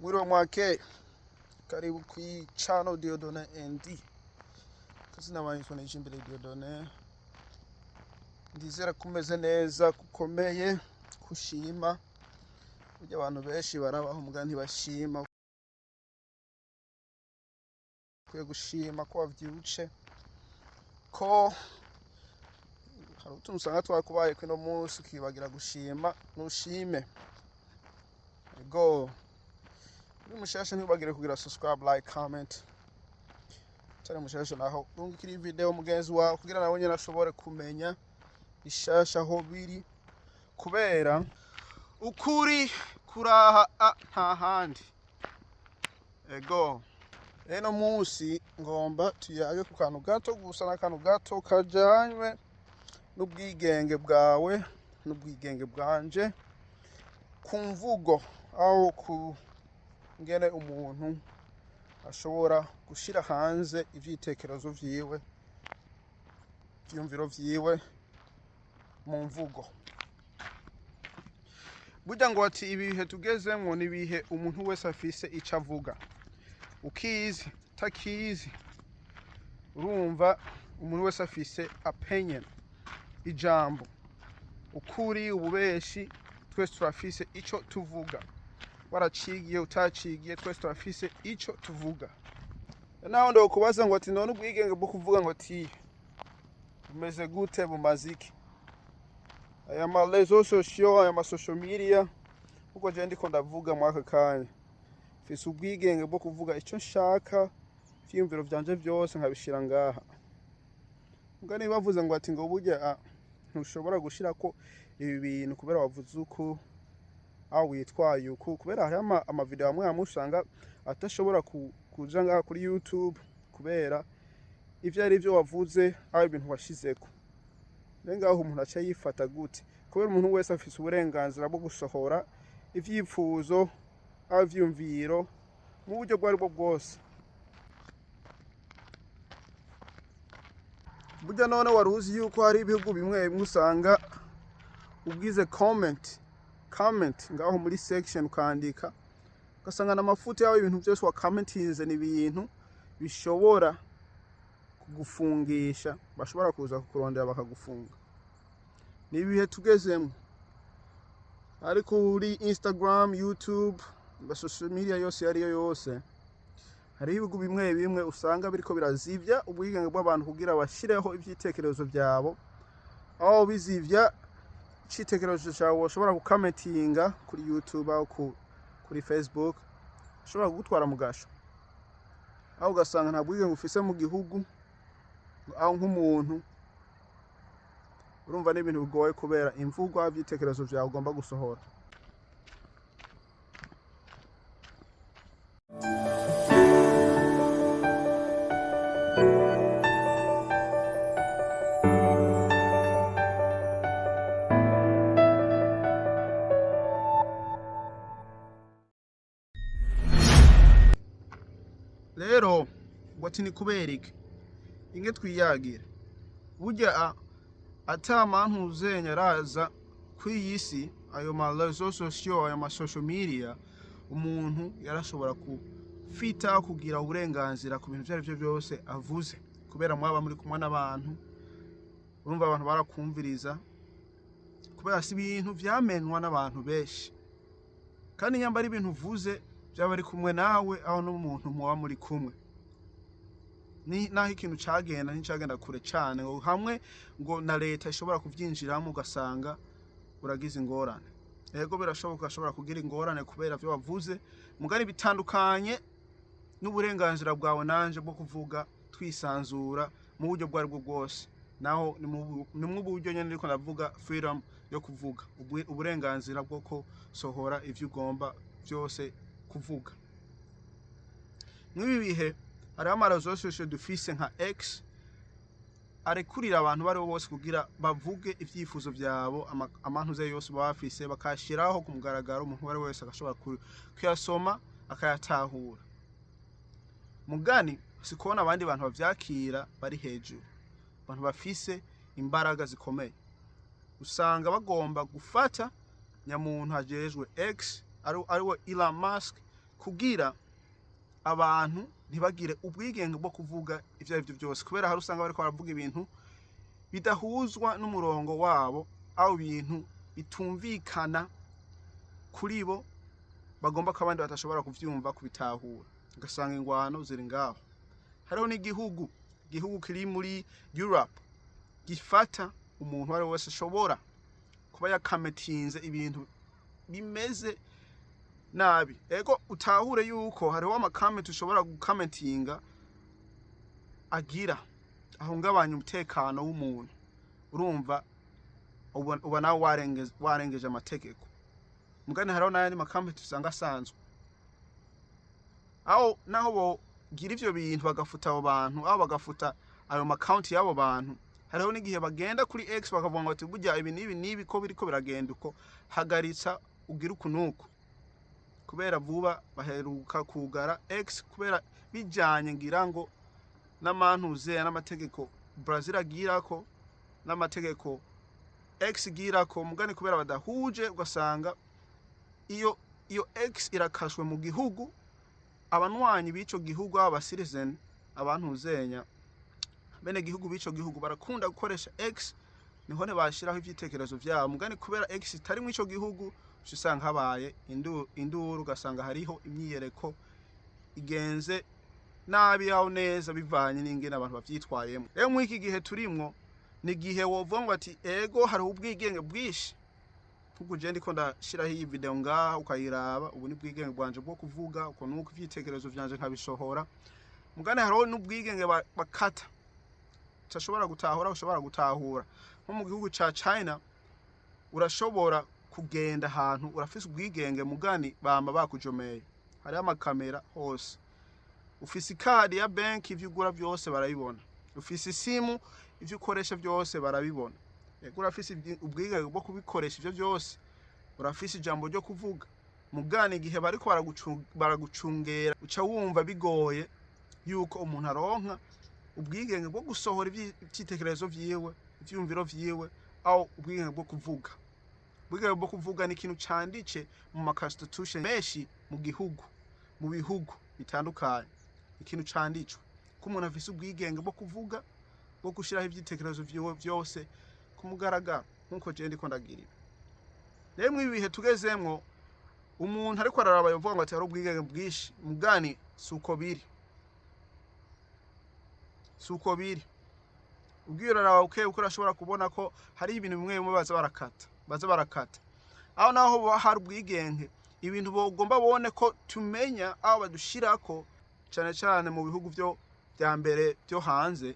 Mwiriwe mwakeye, karibu kwi channel Dieudonné ND. Kazina banyitwa Nijimbere Dieudonné. Ndizera ko umeze neza, kukomeye, kushima. Burya abantu benshi barabaho muga ntibashima. Ukwiye gushima ko wavyutse, ko hari utuntu usanga twakubaye ino munsi ukibagira gushima, nushime. Ego. Uri mushasha ntibagire kugira subscribe, like, comment. Utari mushasha naho rungikira iyi video mugenzi wawe kugira nawe nyene ashobore kumenya ishasha aho biri, kubera ukuri kuraha a nta handi. Ego. Eno munsi ngomba tuyage ku kantu gato gusa, n'akantu gato kajanywe n'ubwigenge bwawe n'ubwigenge bwanje ku mvugo, aho ku ngene umuntu ashobora gushira hanze ivyitekerezo vyiwe, ivyiyumviro vyiwe mu mvugo. Burya ngo ati ibihe tugezemwo ni ibihe umuntu wese afise ico avuga, ukizi utakizi, urumva umuntu wese afise opinion, ijambo, ukuri, ububeshi, twese turafise ico tuvuga. Waracigiye, utacigiye, twese turafise ico tuvuga. Naho ndokubaza ngo ati none ubwigenge bwo kuvuga ngo ati bumeze gute, bumaze iki? Aya ma réseaux sociaux, aya ma social media, kuko je ndiko ndavuga muri aka kanya, mfise ubwigenge bwo kuvuga ico nshaka, ivyiyumviro vyanje vyose nkabishira ngaha. Muga niba bavuze ngo ati ngo burya ntushobora gushirako ibi bintu kubera wavuze uku, aho witwaye uku, kubera hariho ama video amwe amwe usanga atashobora kuja ngaha kuri YouTube kubera ivyo ari vyo wavuze, aho ibintu washizeko. Rero ngaho umuntu aca yifata gute? Kubera umuntu wese afise uburenganzira bwo gusohora ivyifuzo, aho ivyiyumviro mu buryo bwo aribwo bwose. Burya none wari uzi yuko hari ibihugu bimwe bimwe usanga ugize comment ngaho muri section ukandika, ugasanga n'amafuti yawe, ibintu byose wacommentinze ni ibintu bishobora kugufungisha, bashobora kuza kukurondera bakagufunga. Ni ibihe tugezemo. Ariko uri Instagram, YouTube, social media yose iyo ariyo yose, hariho ibihugu bimwe bimwe usanga biriko birazivya ubwigenge bw'abantu kugira bashireho ivyitekerezo vyabo, aho bizivya icitekerezo cawe woshobora gucommentinga kuri YouTube aho kuri Facebook, ushobora kugutwara mu gasho, aho ugasanga nta bwigenge ufise mu gihugu, aho nk'umuntu urumva n'ibintu bigoye kubera imvugo, aho ivyitekerezo vyawe ugomba gusohora. Rero ngo ati ni kubera iki inge twiyagira? Burya ata mpamvu araza kuri iyi si, ayo ma réseaux sociaux, ayo ma social media, umuntu yarashobora kufita kugira uburenganzira ku bintu ivyo arivyo byose avuze, kubera mwaba muri kumwe n'abantu, urumva abantu barakumviriza, kubera si ibintu vyamenwa n'abantu benshi. Kandi nyamba ari ibintu uvuze byaba ari kumwe nawe, aho n'umuntu muba muri kumwe, ni naho ikintu cagenda nticagenda kure cane ngo hamwe ngo na leta ishobora kuvyinjiramo ugasanga uragize ingorane. Ego, birashoboka ashobora kugira ingorane kubera vyo wavuze, mugari bitandukanye n'uburenganzira bwawe nanje bwo kuvuga twisanzura mu buryo bwo aribwo bwose. Naho ni mu buryo nyene ndiko ndavuga freedom yo kuvuga, uburenganzira bwo gusohora ivyo ugomba vyose kuvuga. Mw'ibi bihe hariho ama réseaux sociaux dufise nka X arekurira abantu baribo bose kugira bavuge ivyifuzo vyabo, amantuze yose baba bafise bakayashiraho ku mugaragaro, umuntu uwo ari we wese agashobora kuyasoma akayatahura. Mugani si kubona abandi bantu bavyakira bari hejuru, abantu bafise imbaraga zikomeye, usanga bagomba gufata nyamuntu ajejwe X ari we Elon Musk. Kugira abantu ntibagire ubwigenge bwo kuvuga ivyo ari vyo byose, kubera hari usanga bariko baravuga ibintu bidahuzwa n'umurongo wabo, aho ibintu bitumvikana kuri bo, bagomba ko abandi badashobora kuvyumva, kubitahura, ugasanga ingwano ziri ngaho. Hariho n'igihugu, igihugu kiri muri Europe, gifata umuntu uwo ari we wese ashobora kuba yakametinze ibintu bimeze nabi. Ego, utahure yuko hariho ama comment ushobora gukamentinga agira ahungabanya umutekano w'umuntu. Urumva uba nawe warengeje amategeko. Mugani hariho n'ayandi ma comment usanga asanzwe, aho naho bogira ivyo bintu bagafuta abo bantu, aho bagafuta ayo ma account y'abo bantu. Hariho n'igihe bagenda kuri X bakavuga ngo ati: "Burya ibi n'ibi n'ibi ko biriko biragenda uko, hagaritsa, ugira uku nuku." Kubera vuba baheruka kugara X kubera bijanye, ngira ngo n'amantuze, n'amategeko Brazil agirako n'amategeko X igirako. Mugani kubera badahuje, ugasanga iyo X irakashwe mu gihugu. Abanwanyi b'ico gihugu, aba citizen, abantuzenya bene gihugu b'ico gihugu, barakunda gukoresha X, niho ntibashiraho ivyitekerezo vyabo. Mugani kubera X itari mu ico gihugu, uca usanga habaye induru, ugasanga hariho imyiyereko igenze nabi aho neza, bivanye n'ingene abantu bavyitwayemo. Rero muri iki gihe turimwo, ni igihe wovuga ngo ati: "Ego, hariho ubwigenge bwinshi." Nkuko je ndiko ndashiraho iyi video ngaha ukayiraba, ubu ni bwigenge bwanje bwo kuvuga uko nuko ivyitekerezo vyanje nkabisohora. Mugane hariho n'ubwigenge bakata utashobora gutahura, ushobora gutahura. Nko mu gihugu ca China, urashobora kugenda ahantu urafise ubwigenge, mugani bama bakujomeye, hariho amakamera hose. Ufise ikadi ya banki, ivyo ugura vyose barabibona. Ufise isimu, ivyo ukoresha vyose barabibona. Ego, urafise ubwigenge bwo kubikoresha ivyo vyose, urafise ijambo ryo kuvuga. Mugani igihe bariko baragucungera, uca wumva bigoye yuko umuntu aronka ubwigenge bwo gusohora ivyitekerezo vyiwe, ivyiyumviro vyiwe, aho ubwigenge bwo kuvuga. Ubwigenge bwo kuvuga ni ikintu canditse mu ma constitution menshi mu gihugu, mu bihugu bitandukanye. Ikintu canditswe ko umuntu afise ubwigenge bwo kuvuga, bwo gushiraho ivyitekerezo vyiwe vyose ku mugaragaro, nkuko je ndiko ndagira ibi. Rero mw'ibi bihe tugezemwo, umuntu ariko araraba yovuga ngo ati hari ubwigenge bwinshi. Mugani si uko biri, si uko biri. Ubwiye uraraba uke urashobora kubona ko hari ibintu bimwe bimwe baza barakata, baza barakata. Aho naho hoba hari ubwigenge, ibintu bogomba bone ko tumenya aho badushirako, cane cane mu bihugu vyo vya mbere vyo hanze,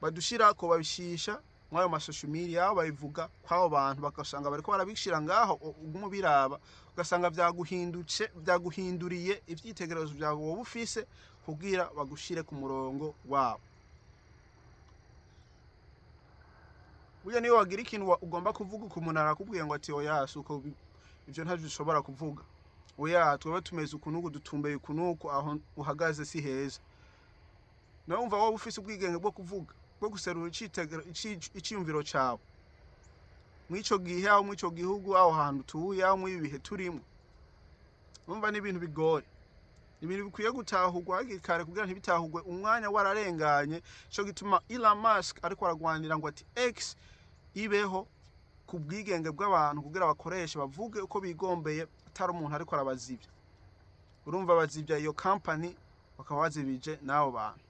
badushirako babishisha mw'ayo ma social media, aho babivuga kw'abo bantu, bagasanga bariko barabishira ngaho, uguma ubiraba, ugasanga vyaguhindutse, vyaguhinduriye ivyitegererezo vyawe woba ufise, kugira bagushire ku murongo wabo. Burya niyo wagira ikintu ugomba kuvuga, umuntu arakubwiye ngo ati: "Oya, si uko, ivyo ntavyo ushobora kuvuga. Oya, twebwe tumeze uku n'uku, dutumbeye uku n'uku, aho uhagaze si heza." Nawe wumva wowe ufise ubwigenge bwo kuvuga, bwo guserura iciyumviro cawe mw'ico gihe, aho mw'ico gihugu, aho hantu utuye, aho mw'ibi bihe turimwo? Urumva ni ibintu bigoye, ibintu bikwiye gutahurwa hakiri kare kugira ntibitahurwe umwanya wararenganye. Ico gituma Elon Musk ariko aragwanira ngo ati X ibeho ku bwigenge bw'abantu, kugira bakoreshe, bavuge uko bigombeye, atari umuntu ariko arabazivya. Urumva bazivya iyo company, bakaba bazibije n'abo bantu.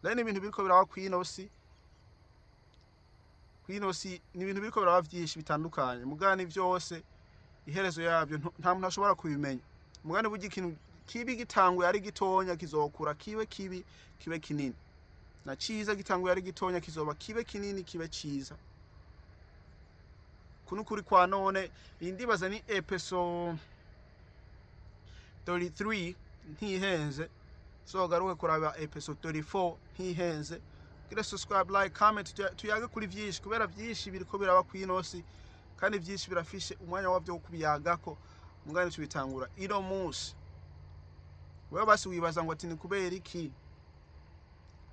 Rero ni ibintu biriko biraba kw'ino si. Kw'ino si ni ibintu biriko biraba vyinshi bitandukanye. Mugani vyose iherezo yavyo nta muntu ashobora kubimenya. Mugani burya ikintu kibi gitanguye ari gitonya kizokura kibe kibi, kibe kinini, na ciza gitanguye ari gitonya kizoba kibe kinini, kibe ciza. Kuno kuri kwa none, iyi ndibaza ni episode 33 ntihenze. Zogaruke kuraba episode 34 ntihenze. Gira subscribe, like, comment, tuyage kuri vyinshi, kubera vyinshi biriko biraba kw'ino si, kandi vyinshi birafishe umwanya wavyo wo kubiyagako. Mugani tubitangura ino munsi. Wewe basi wibaza ngo ati ni kubera iki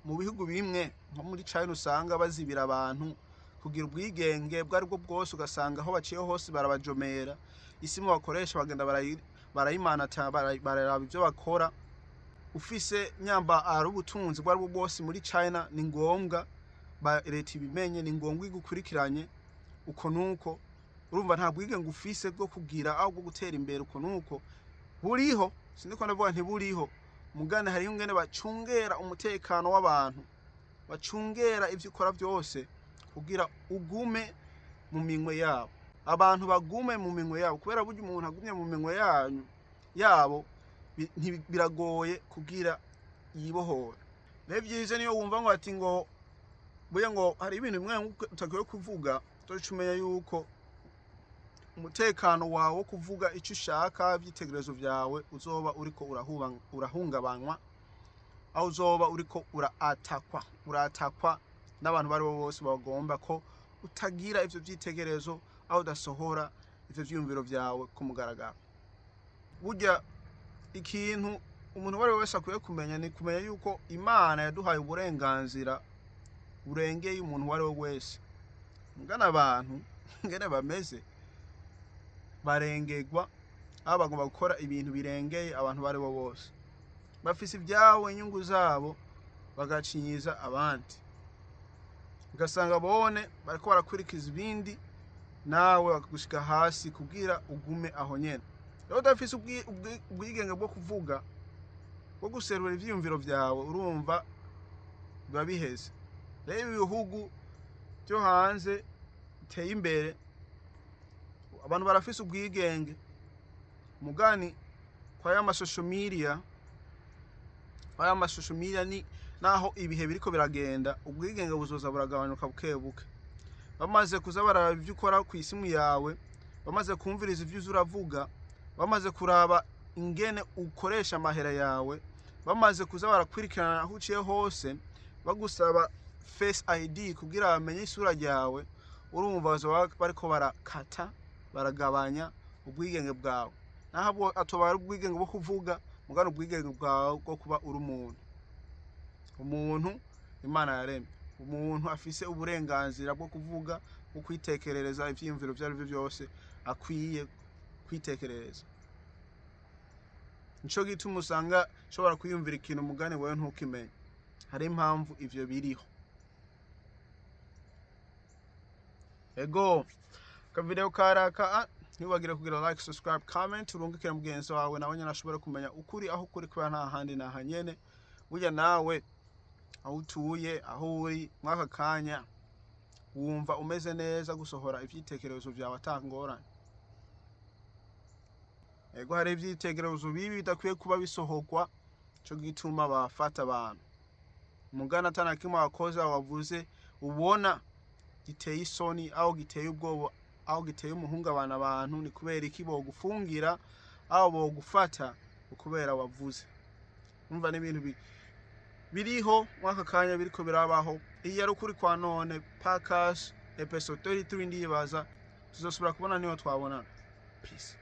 mu bihugu bimwe nko muri China usanga bazibira abantu kugira ubwigenge bwo aribwo bwose, ugasanga aho baciye hose barabajomera, isimu bakoresha bagenda. Barayimanata, bararaba ivyo bakora. Ufise nyamba ari ubutunzi bwo aribwo bwose muri China, ni ngombwa leta ibimenye, ni ngombwa igukurikiranye uko nuko. Urumva, nta bwigenge ufise bwo kugira aho bwo gutera imbere uko nuko. Buriho, sindiko ndavuga ntiburiho, mugane hariho ingene bacungera umutekano w'abantu, bacungera ivyo ukora byose kugira ugume mu minwe yabo, abantu bagume mu minwe yabo, kubera burya umuntu agumye mu minwe yanyu yabo biragoye kugira yibohora. Rero vyiza niyo wumva ngo ati ngo buya ngo hari ibintu bimwe utakwiye kuvuga, uzoca umenya yuko umutekano wawe wo kuvuga icyo ushaka, ivyitegererezo vyawe, uzoba uriko urahungabanywa, aho uzoba uriko uratakwa n'abantu bari bo bose bagomba ko utagira ivyo vyitegererezo, aho udasohora ivyo vyiyumviro vyawe ku mugaragaro. Burya ikintu umuntu uwo ari we wese akwiye kumenya ni kumenya yuko Imana yaduhaye uburenganzira burengeye umuntu uwo ari we wese. Mugana abantu ingene bameze, barengerwa, aho bagomba gukora ibintu birengeye abantu abo ari bo bose. Bafise ivyabo, inyungu zabo, bagacinyiza abandi, ugasanga bone bariko barakurikiza ibindi, nawe bakagushika hasi kugira ugume aho nyene. Rero udafise ubwigenge bwo kuvuga, bwo guserura ivyiyumviro vyawe, urumva biba biheze. Rero ibi bihugu vyo hanze biteye imbere, abantu barafise ubwigenge. Mugani kwa ya ma social media, kwa ya ma social media, ni naho ibihe biriko biragenda, ubwigenge buzoza buragabanuka buke buke. Bamaze kuza baraba ivyo ukora ku isimu yawe, bamaze kumviriza ivyo uza uravuga, bamaze kuraba ingene ukoresha amahera yawe, bamaze kuza barakurikirana aho uciye hose, bagusaba Face ID kugira bamenye isura ryawe, urumva bazoba bariko barakata, baragabanya ubwigenge bwawe. Naho atoba ari ubwigenge bwo kuvuga, mugana ubwigenge bwawe bwo kuba uri umuntu, umuntu Imana yaremye, umuntu afise uburenganzira bwo kuvuga, bwo kwitekerereza ivyiyumviro ivyo arivyo vyose akwiye kwitekerereza. Nico gituma usanga ushobora kwiyumvira ikintu, umugani wewe ntukimenye. Hari impamvu ivyo biriho. Ego, akavideo karaka. Ntiwibagire kugira like, subscribe, comment, urungikire mugenzi wawe, nawe nyene ashobore kumenya ukuri aho ukuri, kubera nta handi naha nyene. Burya nawe aho utuye, aho uri mw'aka kanya, wumva umeze neza gusohora ivyitekerezo vyawe ata ngorane? Ego, hari ivyitekerezo bibi bidakwiye kuba bisohorwa, ico gituma bafata abantu mugana ata na kimwe wakoze, wavuze, ubona giteye isoni, aho giteye ubwoba, aho giteye umuhungabana abantu. Ni kubera iki bogufungira, aho bogufata ukubera wavuze? Umva, n'ibintu biriho mw'aka kanya biriko birabaho. Iyi yari Ukuri kwa None podcast episode 33. Ndibaza tuzosubira kubona niho twabonana. Peace.